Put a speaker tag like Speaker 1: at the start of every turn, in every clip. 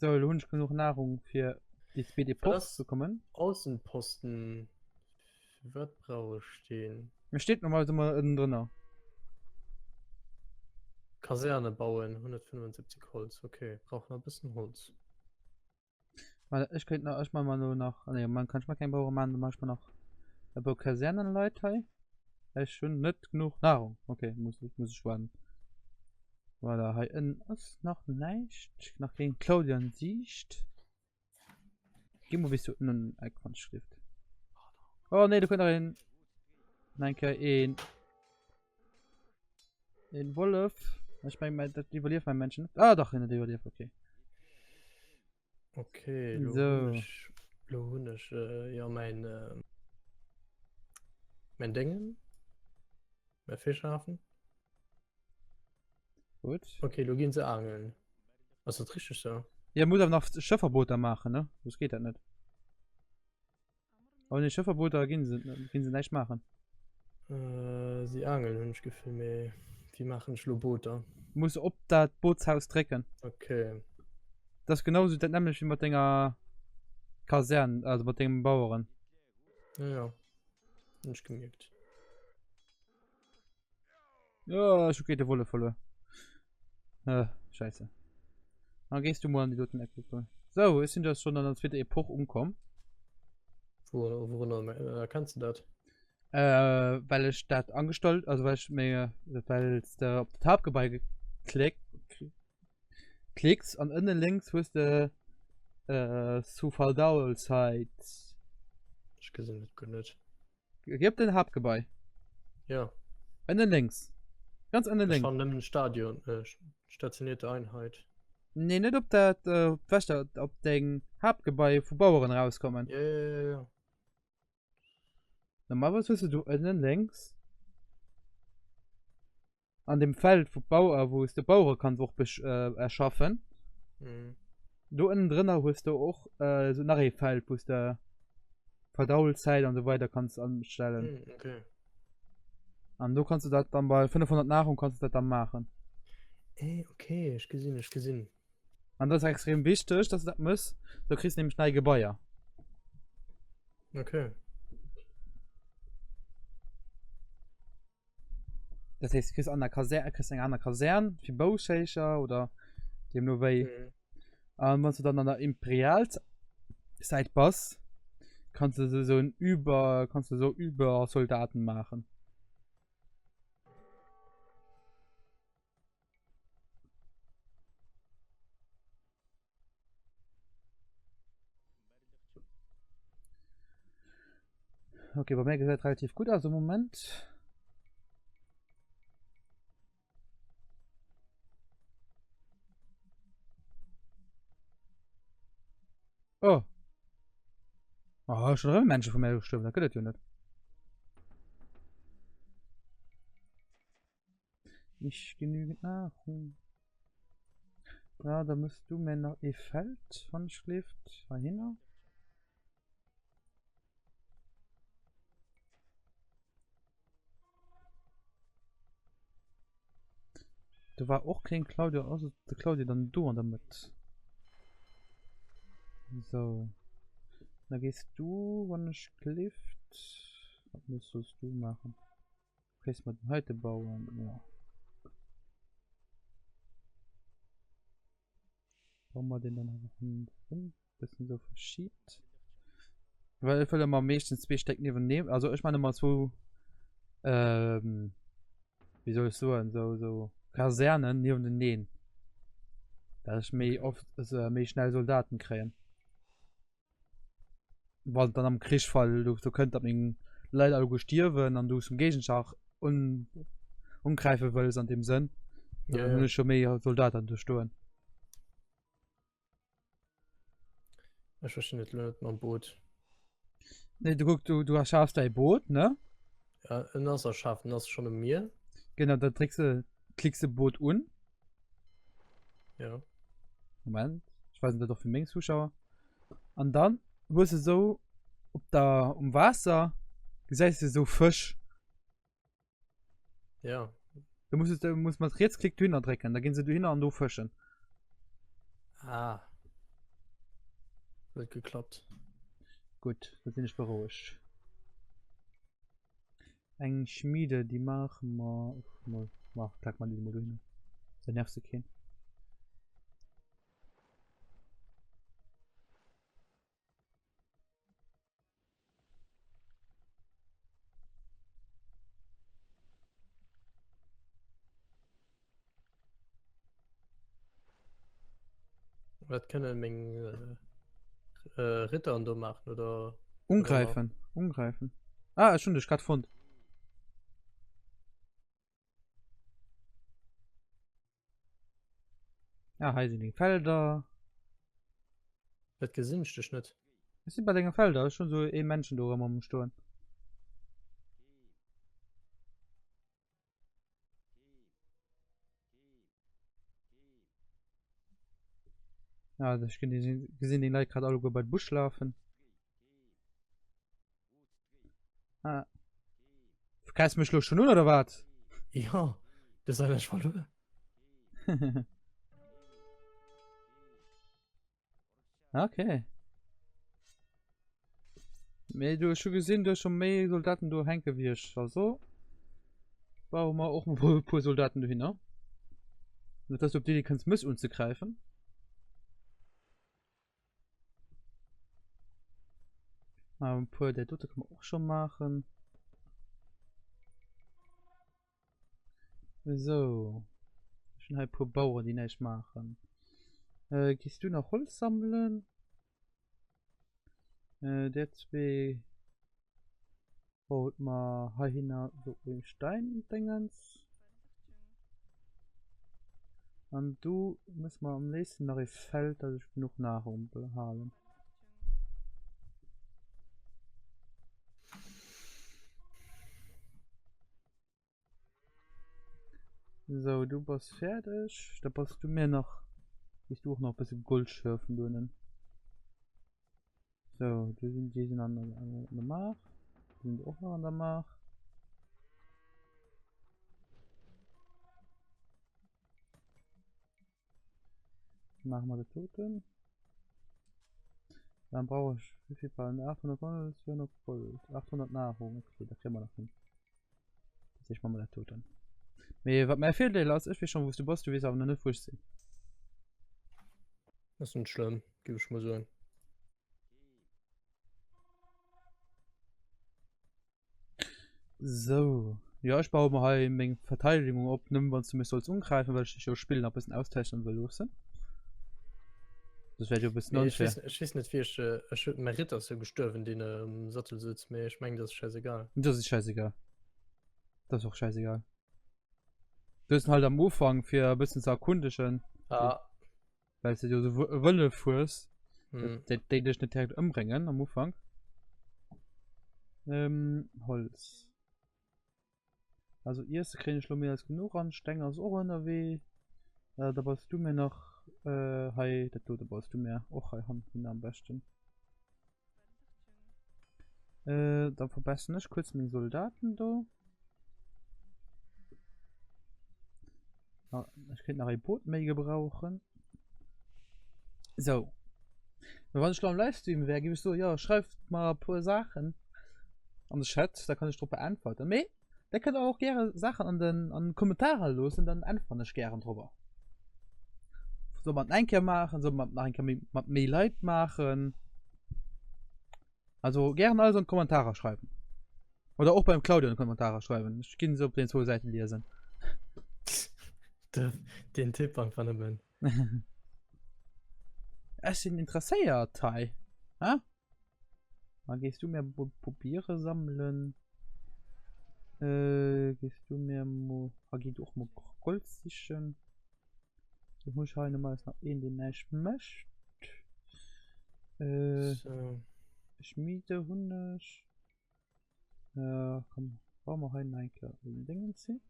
Speaker 1: So, elo hunn ech genuch Nahrung fir déi zweet Epoch ze kommen.
Speaker 2: Aussenposten, fir wat brauch ech deen?
Speaker 1: Mir steet normalerweis ëmmer ënnendrënner.
Speaker 2: Kaserne bauen, 175 Holz, okay, brauch nach e bëssen Holz.
Speaker 1: Well ech kéint nach, ech man mal lo nach, ah nee, man kann ech mal keng Bauere man, dann mach ech mal nach e puer Kasernenleit hei. Ech hunn net genuch Nahrung. Okay, muss, muss ech warden. Voilà, hei ënnen ass nach näischt. Nach keng Claudia an Siicht. Geh mal bis zu ënnen Eck van Schrift. Oh nee, du kënnt nach een. Nach eng Kéier een. Een Wollef. Ech meng, mein, dat iwwerlieft mein Männchen net. Ah, dach, en huet iwwerlieft, okay.
Speaker 2: Okay, lo
Speaker 1: So.
Speaker 2: hunn ech, lo hunn ech äh, ja mein, äh, mein Dingen, mein Fischhafen.
Speaker 1: Gut.
Speaker 2: Okay, lo ginn se angeln. Ass dat richtig so?
Speaker 1: Ja, muss awer nach Schëfferbooter maachen, ne? Soss geet dat net. Ohne Schëfferbooter ginn se, ginn se näischt maachen.
Speaker 2: Äh, si angeln hunn ech Gefill, mee wéi maachen ech lo Booter?
Speaker 1: Muss op dat Bootshaus drécken.
Speaker 2: Okay.
Speaker 1: Dat ass genau sou dat nämmlecht wéi mat denger Kasern, also mat dengem Baueren.
Speaker 2: Ja, ja. Hunn ech gemierkt.
Speaker 1: Ja, ech hu géint de Wollef verluer. Äh, scheiße. Dann gehst du mal an die doten Eck kucken. So, ech sinn da schon an der zweeter Epoch umkomm.
Speaker 2: Wo, woran erkennst du dat?
Speaker 1: Äh, well ech dat angestallt, also well ech mir, well de op dat Hauptgebai geklickt, klicks an ënne lénks hues de äh, Sufaldaulzeit.
Speaker 2: Ech gesinn dat guer net.
Speaker 1: Geh op den Hauptgebai.
Speaker 2: Ja.
Speaker 1: Ënne lénks. Ganz ënne
Speaker 2: Ech
Speaker 1: lénks.
Speaker 2: fannen nëmmen Stadion, äh, stationierte Einheit.
Speaker 1: Nee, net op dat, äh, op d'Wächter, op deng Hauptgebai vu Baueren rauskommen.
Speaker 2: Ja, ja, ja, ja.
Speaker 1: Normalerweis hues du do ënnen lénks an dem Feld vu Bauer, wou s de Bauere kanns och besch äh, erschaffen.
Speaker 2: Mhm.
Speaker 1: Do ënnen drënner hues du och äh, so nach ee Feld, wou s de Verdaulzäit an so weider kanns anstellen.
Speaker 2: Mhm, okay.
Speaker 1: An do kanns du dat dann bei 500 Nahrung kanns du dat dann maachen.
Speaker 2: Eh, okay, ech gesinn, ech gesinn.
Speaker 1: An dat ass extrem wichteg, dass du dat mëss. Do kriss du nämlech nei Gebaier.
Speaker 2: Okay.
Speaker 1: Dat heescht, du kriss an der Kasär, kriss eng aner Kasern fir Bouschéicher oder deemno wéi.
Speaker 2: Mhm.
Speaker 1: An wann du dann an der Imperialzäit bass, kannst du so en Über, kannst du so Übersoldaten maachen. Okay, bei mir gesäit relativ gut aus am Moment. Oh. Oh, schon erëm Menschen vu mir gestuerwen, dat gëtt et jo net. Nicht genügend Nahrung. Ja, da musst du mir nach e Feld, wann ich schläft, dahinter. Da war och keng Claudia, also de Claudia dann do an der Mëtt. So. Da gehst du, wann ich schläft. Was müsstest du machen? Kéints mer den heite bauen, jo. Baue mer den dann einfach hannendrun, bëssen esou verschiebt. Well ech wëll ëmmer meeschtens zwee Stéck nieweneen, also ech man ëmmer zwou, ähm, wéi soll ech soen, sou, sou Kasernen niewenteneen, dat ech méi oft, also méi schnell Soldaten kréien. Wann dann am Krichsfall do, do kënnt, datt meng Leit alleguer stierwen an du zum Géigenschach un, ungräife wëlls an dem Sënn,
Speaker 2: Ja,
Speaker 1: dann hunn
Speaker 2: ja.
Speaker 1: ech scho méi Soldaten do stoen.
Speaker 2: Ech verstinn et lo net mam Boot.
Speaker 1: Nee, du guck, du, du erschaafs däi Boot, ne?
Speaker 2: Ja, en ass erschaaft, en ass schonn um Mier.
Speaker 1: Genau, da drécks de, klicks de Boot un.
Speaker 2: Ja.
Speaker 1: Moment, ich weiß nicht, doch für meng Zuschauer. An dann hues du so op der um Wasser gesäis du so Fësch.
Speaker 2: Ja.
Speaker 1: Du musst du musst mat Rietsklick dohinner drécken, da ginn se dohinner an do fëschen.
Speaker 2: Ah. Huet geklappt.
Speaker 1: Gutt, da sinn ech berouegt. Eng Schmiede, déi maache mer mol. Ma klack mer déi mol dohinner. Da nervs de keen.
Speaker 2: Wat kënne meng äh, Ritteren do maachen oder?
Speaker 1: Ungreifen, ungreifen. Ah, ech hunn dech grad fonnt. Ah, hei sinn deng Felder.
Speaker 2: Wat gesinn ech dech net?
Speaker 1: Ech sinn bei denge Felder, ech hunn sou ee Männchen do erëm am stoen. Ah, ech gesinn déi Leit grad alleguer bei de Busch lafen. Ah. Du greifst mech lo schon un oder wat?
Speaker 2: Ja, du soll ech verluer.
Speaker 1: okay. Mee du hast schon gesehen, du hast schon méi Soldaten do hänke wie ech. Also baue mer och mol e puer Soldaten dohinner. Net dass du op déi kënns mech unzegreifen. Ah, ein puer der dote kann man och schon machen. So. Ech hunn hei e puer Baueren, déi näischt maachen. Äh, gehst du nach Holz sammelen? Äh, der zwee baut mer heihinner so e Steindingens. An du muss mer am léifsten nach e Feld, dass ech genuch Nahrung behalen. So, du bass fäerdeg. Da bass du mir nach, gehst du och nach e bësse Gold schürfen do ënnen. So, du sinn, déi sinn an, an, an der Maach. Die sind och nach an der Maach. Machen wir das Toten. Dann brauche ich wie viel Ballen? 800 Gold, 200 Gold, 800 Nahrung. Okay, da kriegen wir noch hin. Das machen wir das Toten. Mee wat mäi Virdeel ass, ech weess schon wou s du bass, du weess awer nach net wou ech sinn.
Speaker 2: Ass net schlëmm, géif ech mol soen.
Speaker 1: Sou, jo ech baue mer hei meng Verteidigung op, nëmmen wann s du mech solls ungräifen, well ech dech jo spillen a bëssen austesten wëll loossen. Dat wär jo e bëssen
Speaker 2: Mee ech
Speaker 1: unfair.
Speaker 2: weess, ech weess net wéi ech, ech hunn, mäi Ritter ass jo gestuerwen, deen um Sattel sëtzt, mee ech mengen dat ass schäisegal.
Speaker 1: Dat ass schäisegal. Dat ass och schäisegal. Du hues en halt am Ufank fir e bëssen ze erkundegen.
Speaker 2: Ah.
Speaker 1: Well s de jo sou Wëllef hues,
Speaker 2: Hm.
Speaker 1: déi, déi dech net direkt ëmbréngen am Ufank. Ähm, Holz. Also Iesse kréien ech lo méi als genuch an. Steng ass och ënnerwee. Äh, da baus du mir nach äh, hei, dat do, da baus du mir och hei hannen am beschten. Äh, da verbessern ech kurz meng Soldaten do. Ah, ech kéint nach e Boot méi gebrauchen. So. Wann ech lo am Livestream wär, géif ech soen, jo, schreift mer e puer Saachen an de Chat, da kann ech drop beäntwerten. Mee der kënnt och gäre Saachen an den an Kommentarer loossen, dann äntweren ech gären drobber. Soll mer et eng Kéier maachen, soll mer et nach eng Kéier méi mat méi Leit maachen? Also gären alles an d'Kommentarer schreiwen. Oder och beim Claudio an d'Kommentarer schreiwen. Ech ginn se op den zwou Säiten liesen.
Speaker 2: De, den Tipp einfach nëmmen.
Speaker 1: Ech sinn interesséiert hei. Ha? Da gehst du mir Papiere sammelen. Äh, gehst du mir mo, ah, geh du och mo Gold sichen. Dann hu ech hei normalerweis nach een, deen näischt mécht. Äh,
Speaker 2: So.
Speaker 1: Schmiede hunn ech. Äh, komm, baue mer hei nach eng Kéier en Dingens hin.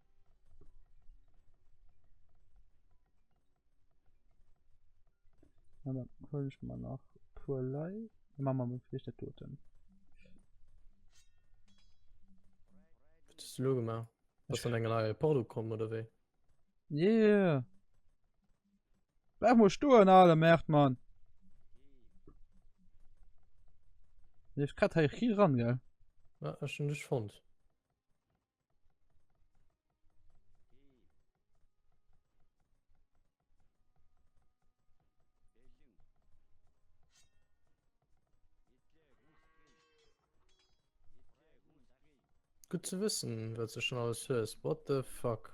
Speaker 1: An dann huelen ech mer nach e puer Leit. Dann maache mer mol vläicht dat doten.
Speaker 2: Wat hues du elo gemaach? Bass du an eng neie Porto komm oder wéi?
Speaker 1: Yeah! Bleif mol stoen, ale Merdmann! Ech grad hei ri ran, gell?
Speaker 2: Ja, ech hunn dech fonnt. Gutt ze wëssen, wat s de schon alles hues. What the fuck?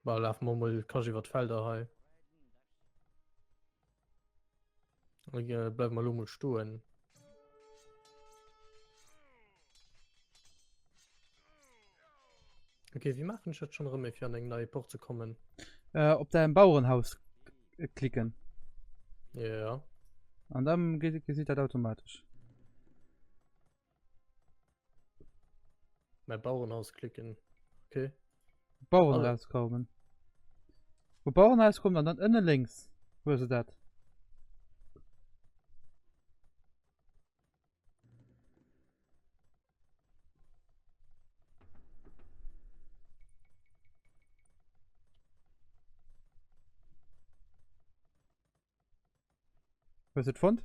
Speaker 2: Bah, lafe mer mol kasch iwwer d'Felder hei. Äh, bleiwe mer lo mol stoen. Okay, wéi maachen ech dat schon erëm, fir an eng nei Epoch ze kommen?
Speaker 1: Äh, op däin Bauerenhaus klicken.
Speaker 2: Ja.
Speaker 1: An dann gesieht dat automatesch.
Speaker 2: Mein Bauernhaus klicken. Okay.
Speaker 1: Bauernhaus kommen. Wo Bauernhaus kommt an dann ënne links. Wo se dat? Hues du et fonnt?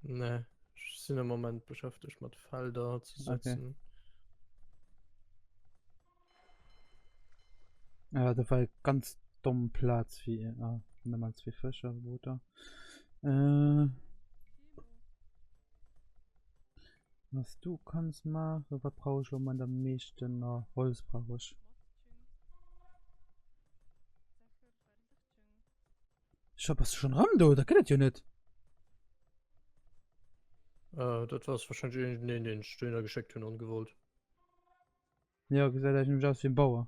Speaker 2: Nee, ech sinn am Moment beschäftegt mat Felder ze setzen.
Speaker 1: Okay. Ja, dat war ganz domm Plaz fir ah, nëmmen zwee Fëscherbooter. Äh, was du kanns maachen, wat brauch ech am Moment am meeschten? Ah, Holz brauch ech. Scho bass du schon rëm do? Dat gëtt et jo net.
Speaker 2: Äh, dat war wahrscheinlich irgendeen, den ech dohinner geschéckt hunn, ongewollt.
Speaker 1: Ja, gesäit eigentlich nämlich aus wie en Bauer.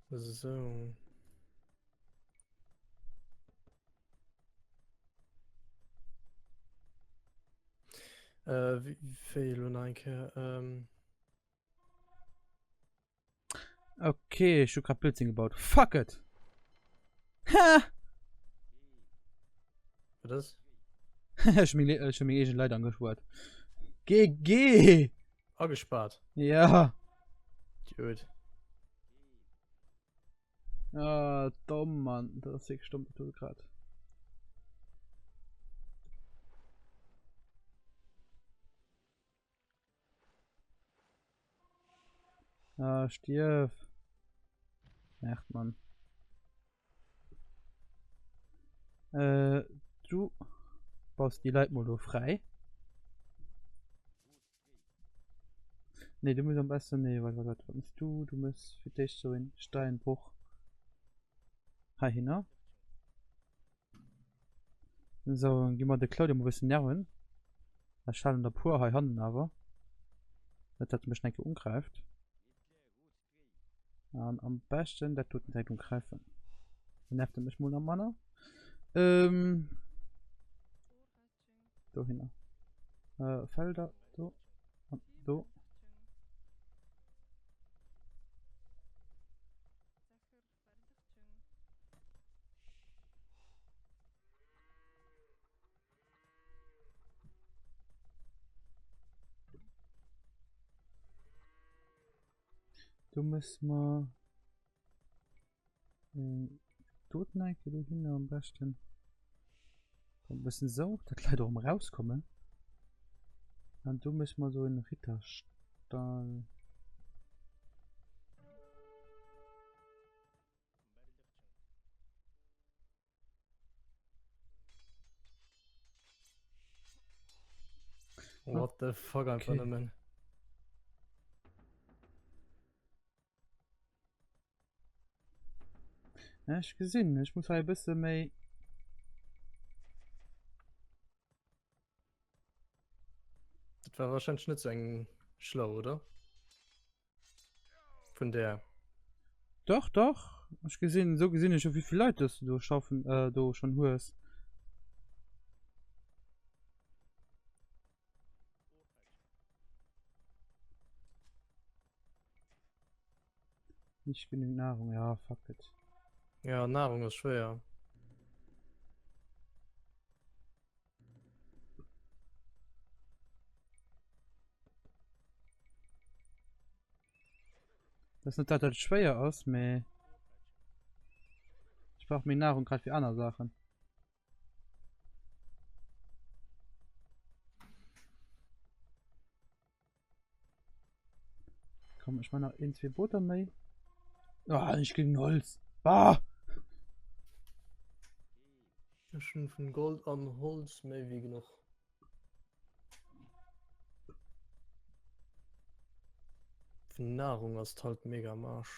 Speaker 2: So. Äh, wéi, wéi elo nach eng Kéier? Ähm.
Speaker 1: Okay, ech hu grad Blödsinn gebaut. Fuck it! Ha!
Speaker 2: Wat ass?
Speaker 1: Ech hu meng, ech hu meng eegen Leit angeschwat. GG!
Speaker 2: Agespaart?
Speaker 1: Ja.
Speaker 2: Idiot.
Speaker 1: Ah, domm, Mann. Dat ass wierklech domm, dat do grad. Ah, stierf. Echt, Mann. Äh, du baust die Leit mal do frei. Nee, du musst am besten, nee, warte, warte, warte, was musst du? Du musst für dich so einen Steinbruch. Heihinner. So, dann gi mer de Claudio mol e bëssen nerven. Ech halen der puer hei hannen awer. Net dat e mech enke ugräift. An am beschten dat doten direkt ugräifen. Dann nervt e mech mol nach manner. Ähm, dohinner. Äh, Felder, do, an do. Do muss mer doten eng Kéier dohinner am beschten. E bëssen esou, datt d'Leit och erëm erauskommen. An do musse mer esou en Ritterstall.
Speaker 2: What the fuck einfach okay. nëmmen.
Speaker 1: Ja, ech gesinn, ech muss hei e bësse méi.
Speaker 2: Dat war wahrscheinlich net so eng schlau, oder? Vun der.
Speaker 1: Doch, doch. Ech gesinn, so gesinn ech jo wéivill Leit dass du do schaffen, äh, do schon hues. Nicht genügend Nahrung, ja, fuck it.
Speaker 2: Ja, Nahrung ass schwéier.
Speaker 1: Das net dat dat schwéier ass, mee ech brauch méi Nahrung grad fir aner Saachen. Komm, ech mach nach een, zwee Booter méi. Ah, ech kriegen Holz. Ah!
Speaker 2: Ech hunn vun Gold an Holz méi wéi genuch. Vun Nahrung ass et halt mega am Arsch.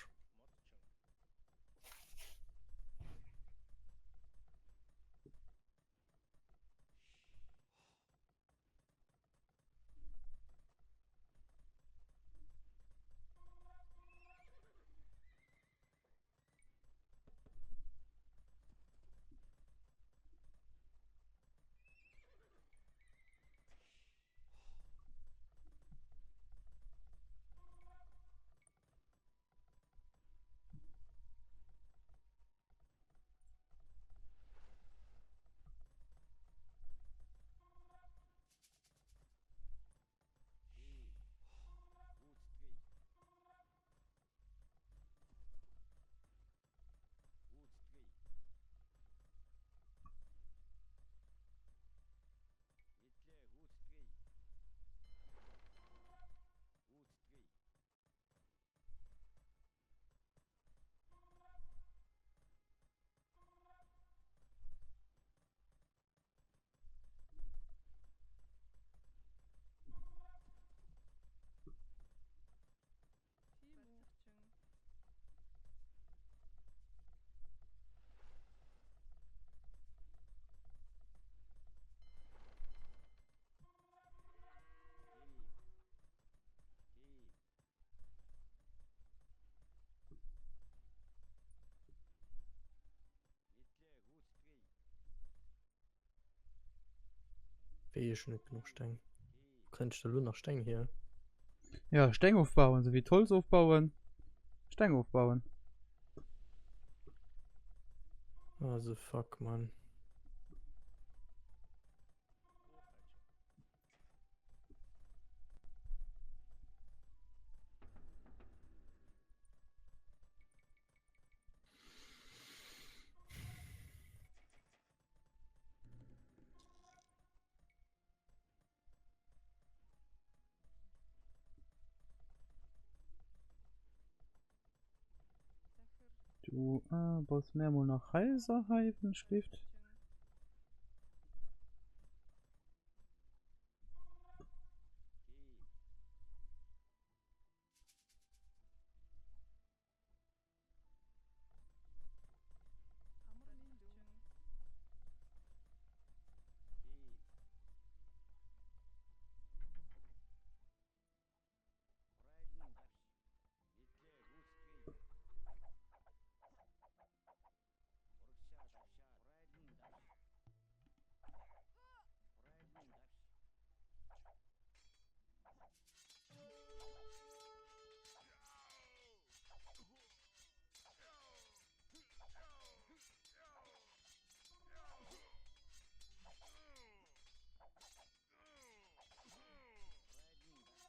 Speaker 2: Wéi ech net genuch Steng. Wo kréint ech da lo nach Steng hier?
Speaker 1: Ja, Steng ofbauen, sou wéi d'Holz ofbauen. Steng ofbauen.
Speaker 2: Also fuck man.
Speaker 1: Du äh, baust mir mal nach Häuser heiwen, Stift.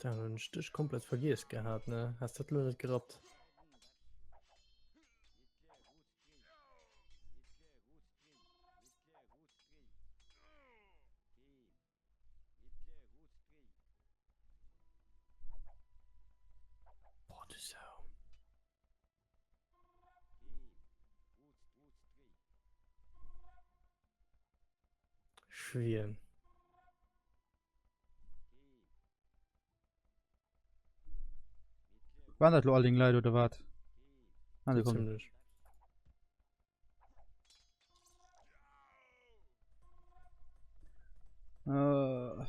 Speaker 2: Da hunn ech dech komplett vergiess gehat, ne? Has dat lo net gerappt? Boah, du Sau. Schwier.
Speaker 1: Waren dat lo all deng Leit oder wat? Ah,
Speaker 2: So ziemlich.
Speaker 1: Äh.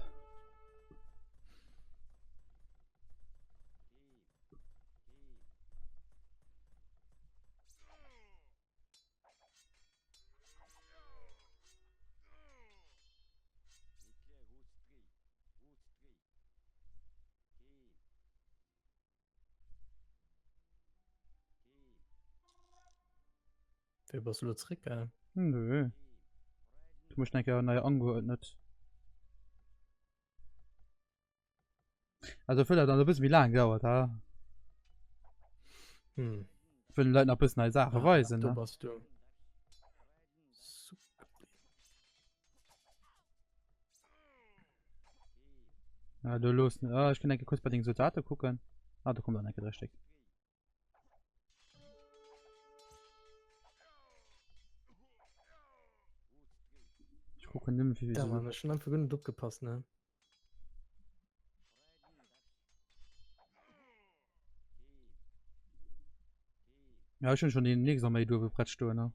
Speaker 2: Wéi bass du lo zréck gaangen?
Speaker 1: Nö. Du musst eng Kéier nei angeordnet. Also fir dat dann e bësse méi laang gedauert ha. Hm. Wëll den Leit nach bëssen nei Saache ah, weisen.
Speaker 2: Do bass du.
Speaker 1: Super. Ja, du los. Ah, ich kann enke kurz bei den Soldaten gucken. Ah, da kommt dann enke richtig. Ich gucken nimmer
Speaker 2: wie Da man schon einfach genug opgepasst ne.
Speaker 1: Ja, ich hun schon den nächsten Mal duebel Brett stoen ne.